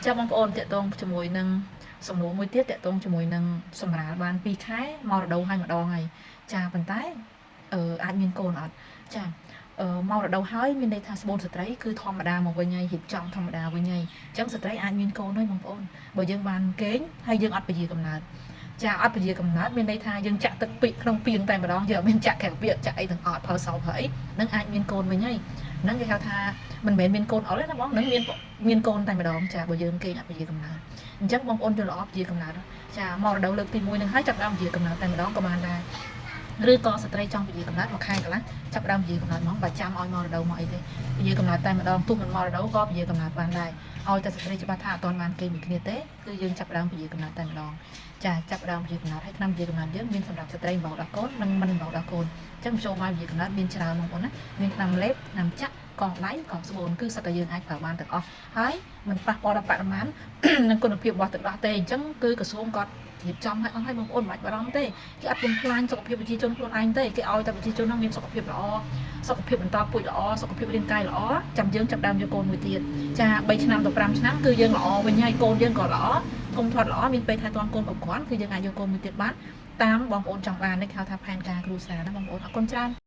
ចាបងប្អូនតាក់ទងជាមួយនឹងសំណួរមួយទៀតតាក់ទងជាមួយនឹងសម្រាលបាន2ខែមករដូវហើយម្ដងហើយចាប៉ុន្តែអឺអាចមានកូនអត់ចាអឺមករដូវហើយមានន័យថាស្បូនស្ត្រីគឺធម្មតាមកវិញហើយរៀបចំធម្មតាវិញហើយអញ្ចឹងស្ត្រីអាចមានកូនហើយបងប្អូនបើយើងបានគេងហើយយើងអត់ពជាកំណើតចាអត់ពជាកំណើតមានន័យថាយើងចាក់ទឹកពីក្នុងពាងតែម្ដងយើងអត់មានចាក់ក្រៅពាក្យចាក់អីទាំងអត់ផលសោផលអីនឹងអាចមានកូនវិញហើយហ្នឹងគេហៅថាមិនមែនមានកូនអត់ទេណាបងនឹងមានមានកូនតែម្ដងចាបើយើងគេងអត់ពជាកំណើតអញ្ចឹងបងប្អូនយល់ល្អពជាកំណើតចាមករដូវលើកទី1នឹងហើយចាប់ដើមពជាកំណើតតែម្ដងក៏បានដែរឬក៏ស្ត្រីចង់ពជាកំណើតមួយខែកន្លះចាប់ដើមពជាកំណើតហ្មងបើចាំឲ្យមករដូវមកអីទេពជាកំណើតតែម្ដងទោះមិនមករដូវក៏ពជាកំណើតបានដែរឲ្យតែស្ត្រីច្បាស់ថាអត់ទាន់បានគេមួយគ្នាទេគឺយើងចាប់ដើមពជាកំណើតតែម្ដងចាចាប់ដើមពជាកំណើតហើយឆ្នាំពជាកំណើតយើងមានសម្រាប់ស្ត្រីបោដល់កូននិងមិនបោដល់កូនអញ្ចឹងមធ្យោបាយពជាកំណើតមានច្រើនបងប្អូនណាមានថ្នាំលេបថ្នាំចាក់កងដៃកងស្បូនគឺសិតតែយើងអាចប្រើបានទាំងអស់ហើយមិនប៉ះពាល់ដល់បរិមាណ និងគុណភាពរបស់ទឹកដោះទេអញ្ចឹងគឺក្រសួងគាត់រៀបចំឲ្យអស់ហើយបងប្អូនមិនបាច់បារម្ភទេគេអត់បំផ្លាញសុខភាពប្រជាជនខ្លួនឯងទេគេឲ្យតែប្រជាជននោះមានសុខភាពល្អសុខភាពបន្តពូជល្អសុខភាពរាងកាយល្អចាំយើងចាប់ដើមយកកូនមួយទៀតចា3ឆ្នាំទៅ5ឆ្នាំគឺយើងល្អវិញហើយកូនយើងក៏ល្អធំធាត់ល្អមានពេលថែទាំកូនគ្រប់គ្រាន់គឺយើងអាចយកកូនមួយទៀតបានតាមបងប្អូនចង់បាននេះគេហៅថាផែនការគ្រួសារណាបងប្អូនអរគុណច្រើន។